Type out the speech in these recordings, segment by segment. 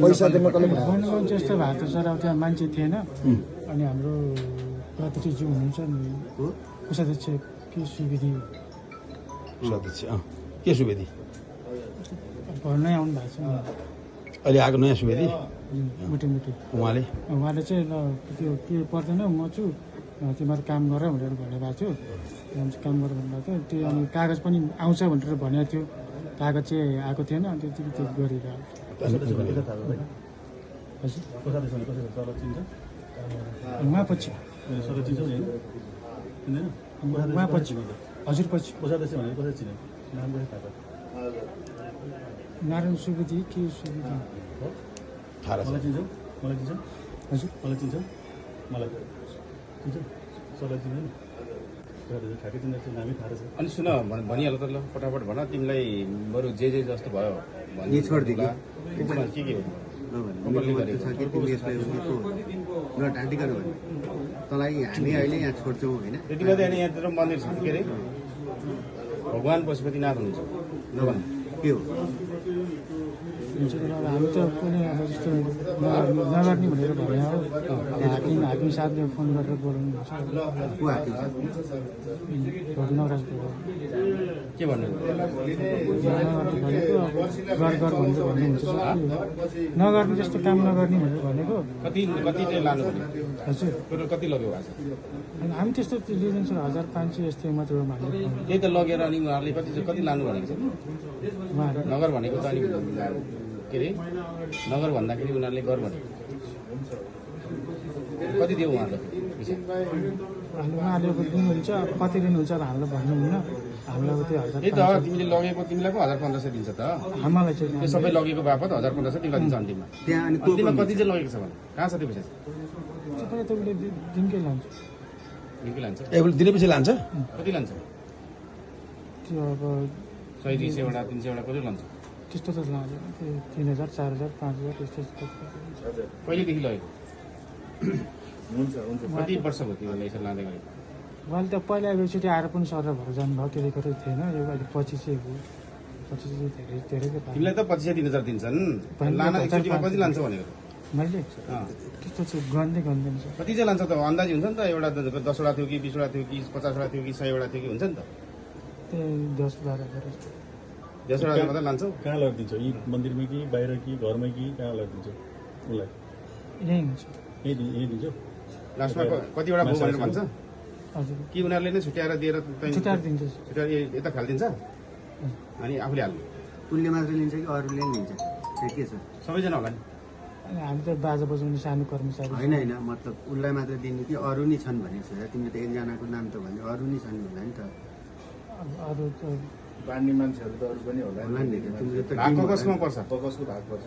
पैसा दिन कसले गण्डगोल जस्तो भएको छ सर अब त्यहाँ मान्छे थिएन अनि हाम्रो प्रतिनिधि हुनुहुन्छ नि कोषाध्यक्ष के सुवेदी सदस्य के सुवेदी घरमै आउनु भएको छ नि अहिले आएको नयाँ सुवेदी मुटे उहाँले चाहिँ ल त्यो के पर्दैन म छु तिमीहरू काम गर भनेर भन्नुभएको थियो काम गर भन्नुभएको थियो त्यो अनि कागज पनि आउँछ भनेर भनेको थियो कागज चाहिँ आएको थिएन अनि त्यति त्यो गरिरहेको उहाँपछि हजुर पछि नारायण सुवेदी के सुवेदी अनि सुन भनिहाल त ल फटाफट भन तिमीलाई बरु जे जस्तो भयो के तँलाई हामी अहिले यहाँ छोड्छौँ होइन त्यति मात्रै अनि यहाँतिर मन्दिर छ के अरे भगवान् पशुपतिनाथ हुनुहुन्छ के हो हामी त कुनै अब जस्तो नगर्ने भनेर भने हो हाकिम साहबले फोन गरेर बोलाउनु हुन्छ नवराज के भन्नु गर भनेर भन्नुहुन्छ नगर्ने जस्तो काम नगर्ने भनेर भनेको कति चाहिँ लानु पर्यो हजुर टोटल कति लग्यो भएको छ हामी त्यस्तो लिँदैछ 1500 यस्तै मात्र हो त्यही त लगेर अनि उहाँहरूले कति लानु भनेको छ नगर भनेको त अनि के अरे नगर भन्दाखेरि उनीहरूले गर भनेको कति दियो उहाँहरूलाई उहाँहरूले दिनुहुन्छ कति दिनुहुन्छ अब हामीलाई भन्नुहुन्न हामीलाई त्यो 1000 त्यही त तिमीले लगेको तिमीलाई पो 1500 दिन्छ त हामीलाई चाहिँ त्यो सबै लगेको बापत 1500 तिमीलाई दिन्छ अन्तिममा अन्तिममा कति चाहिँ लगेको छ भने कहाँ छ त्यो पैसा तपाईँ तपाईँले दिनकै लान्छ निकै लान्छ दिनेपछि लान्छ कति लान्छ त्यो अब 100 200 वटा 300 वटा कति लान्छ त्यस्तो त लाँदैन त्यो 3000 4000 5000 त्यस्तो कहिलेदेखि लगेको कति वर्ष भयो तिमीलाई यसरी लाँदै गरेको उहाँले त पहिला एकचोटि आएर पनि सर भएर जानुभयो त्यो गरेको थिएन यो अहिले 25 चाहिँ हो 25 चाहिँ धेरै तिमीलाई त 25-3000 दिन्छन् लान एकचोटिमा कति लान्छ भनेको मैले त्यस्तो चाहिँ गर्दैन सर कति चाहिँ लान्छ त अन्दाजी हुन्छ नि त एउटा 10 वटा थियो कि 20 वटा थियो कि 50 वटा थियो कि 100 वटा थियो कि हुन्छ नि त त्यही 10-12 गरेर 10 वटा मात्रै लान्छौ कहाँ लगिदिन्छौ यी मन्दिरमै कि बाहिर कि घरमै कि कहाँ लगिदिन्छौ उसलाई यही हुन्छ यही दिन्छौ लास्टमा कतिवटा भयो भनेर भन्छ हजुर कि उनीहरूले नै छुट्याएर दिएर छुट्याएर दिन्छ छुट्याएर यता खालिदिन्छ अनि आफूले हाल्नु उसले मात्र लिन्छ कि अरूले पनि लिन्छ त्यो के छ सबैजना होला नि अनि हामी त बाजा बजाउने सानो कर्मचारी होइन मतलब उसलाई मात्र दिने कि अरू नि छन् भनेको छ तिमीले त एकजनाको नाम त भन्यो अरू नि छन् होला नि त अरू त बाँड्ने मान्छेहरू त अरू पनि होला नि तिमीले त भाग कसमा पर्छ कसको भाग पर्छ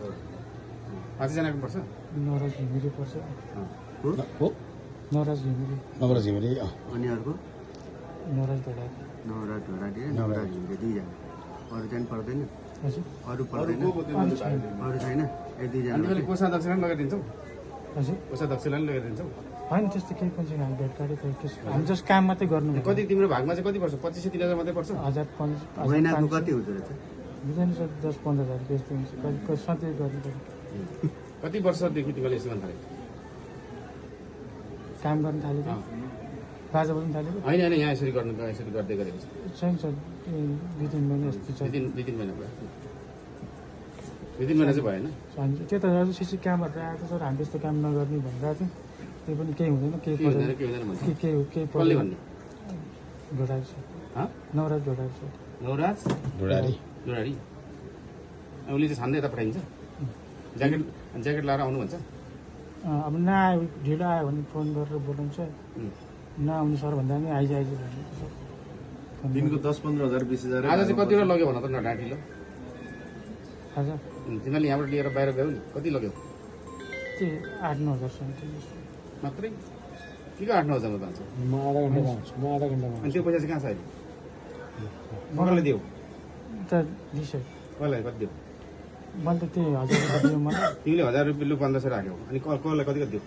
5 जनाको पर्छ नराज घिमिरे पर्छ हो नराज घिमिरे अनि अर्को नराज ढोडारी नवराज ढोडारी नवराज घिमिरे दुईजना अरू चाहिँ पर्दैन हजुर अरू पर्दैन अरू छैन एक दुईजना अनि तिमीले कोषा दक्षिणा पनि लगाइदिन्छौ हजुर कोषा दक्षिणा पनि लगाइदिन्छौ होइन त्यस्तो केही पनि छैन हामी भेटघाटी हामी जस्ट काम मात्रै गर्नु कति तिम्रो भागमा चाहिँ कति पर्छ 25-3000 मात्रै पर्छ 1000 महिनाको कति हुँदो रहेछ हुँदैन सर 10-15 हजार त्यस्तो हुन्छ कति सधैँ गर्नु पर्यो कति वर्षदेखि तिमीले यसो गर्न थालेको काम गर्न थालेको बाजा बजाउनु थालेको होइन यहाँ यसरी गर्दै गरेको छैन सर 2-3 महिना जस्तो छ 2-3 महिना भयो 2-3 महिना चाहिँ भएन त्यो त हजुर सिसी क्यामहरू आएको सर हामी त्यस्तो काम नगर्ने भनिरहेको थियो त्यो पनि केही हुँदैन केही कसले भन्ने ढोडारी सर नवराज ढोडारी सर नवराज ढोडारी उसले चाहिँ छान्दै यता पठाइन्छ ज्याकेट लाएर आउनु भन्छ अब नआयो ढिलो आयो भने फोन गरेर बोलाउँछ नआउनु सर भन्दा पनि आइज भन्नु दिनको 10-15 हजार 20,000 आज चाहिँ कतिवटा लग्यो भन त न ढाँटीलो हजुर तिमीले यहाँबाट लिएर बाहिर गयौ नि कति लग्यो त्यो 8-9 हजार समथिङ मात्रै के को 8-9 हजारमा जान्छ अनि त्यो पैसा चाहिँ कहाँ छ अहिले मगरले दियो त दिसो कसलाई कति दियो मैले त त्यही 1000 रुपियाँ दियो मलाई तिमीले 1000 रुपियाँ लु 1500 राख्यौ अनि कसलाई कति दियो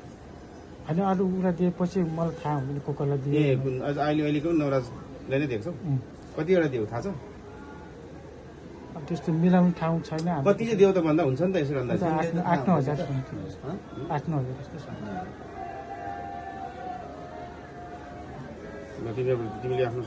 होइन अरू उसलाई दिएपछि मलाई थाहा हुँदैन को कसलाई दिए ए अहिलेको नवराजलाई नै दिएको छौ कतिवटा दियो थाहा छ अब त्यस्तो मिलाउने ठाउँ छैन हाम्रो। कति चाहिँ देऊ त भन्दा हुन्छ नि त यसो अन्दाज 8-9 हजार 8-9 हजार जस्तो छ। तिमीले आफ्नो